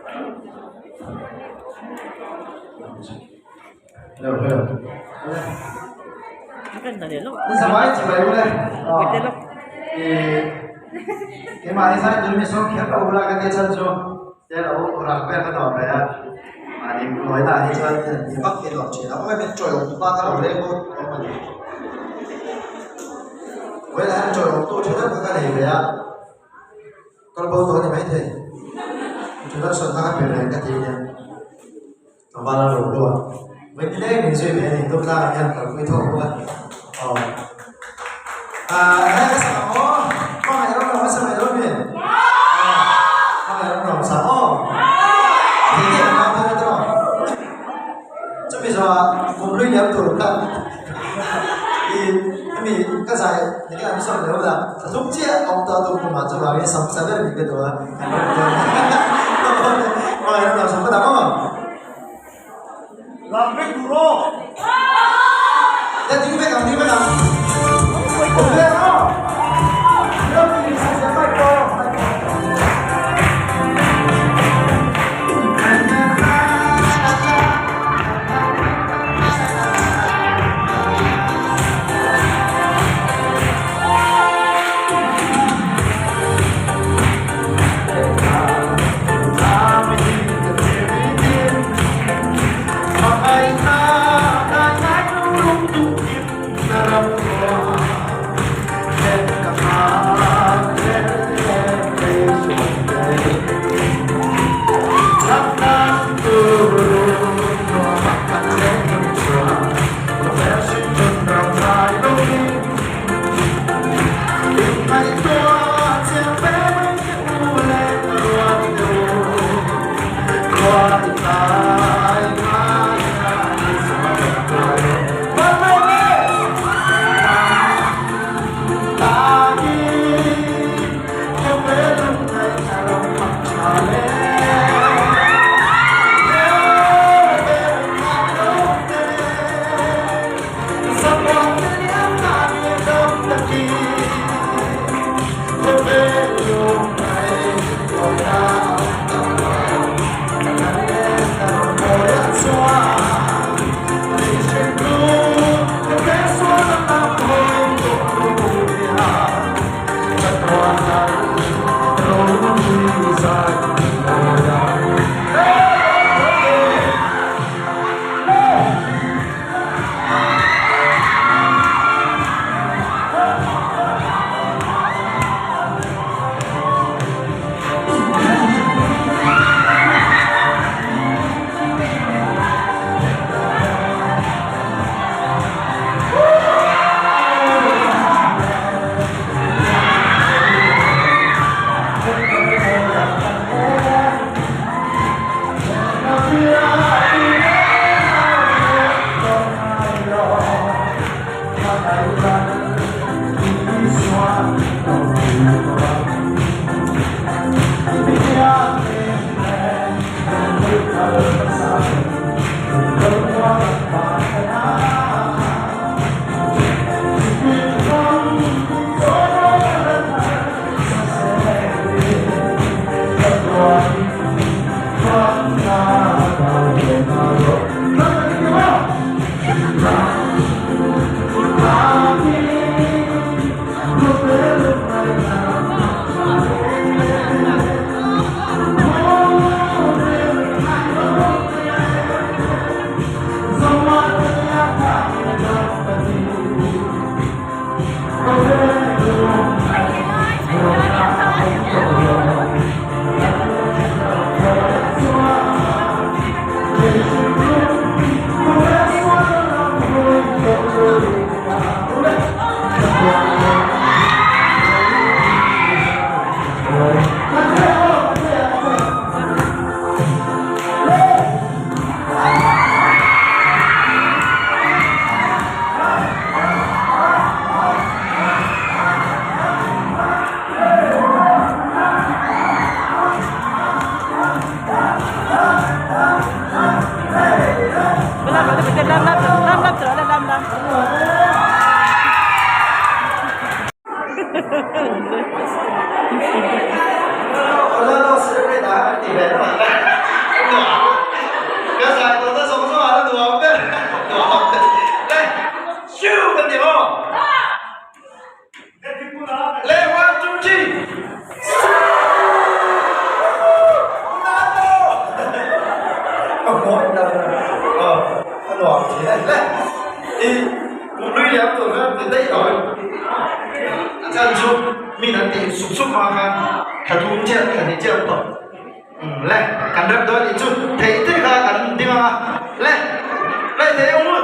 Hello, hello. Ni samai chi bai ule. Ke mani sai tu mi so kher lo ula ka te chan chu te lo rak ber ka no ve a. Mani loi da hi chuan ni vak hi lo chi na oi min choi om pa ka lo le ko om ani. Oi la han choi om tu thana ka nei ve a. Kal bo to ni mai thei. Thana son ka pe ve ka ti ne. Tlangval a lo lu a, vawi nileng min zui ve a ni, tumtlang ah hian kalpui thawk bawk a. Aw. Ah, he ka sak ang aw. Hmangaih ram lo hmasa mai dawn mi? Aw. Hmangaih ram lo hmasa aw. Thei te kan kau dawn a tiraw? Chumi zawhah kum hlui liam tur kha i hemi ka zai enge an sawi leh awm a, thla thum chiah a awm tawh a tum kumah chuvangin sam sa ber min pe duh a. Lam vek tur aw. Ding vek ang, ding vek ang. A nuam thin a hle. I kum hlui liam tur kha ti daih lo in a chan chu mi an tih sup sup hma khan thla thum chiah thla hnih chiah an tawh. Le kan rem dawn anih chu theih theih kha kan ding ang a le le thei ang u.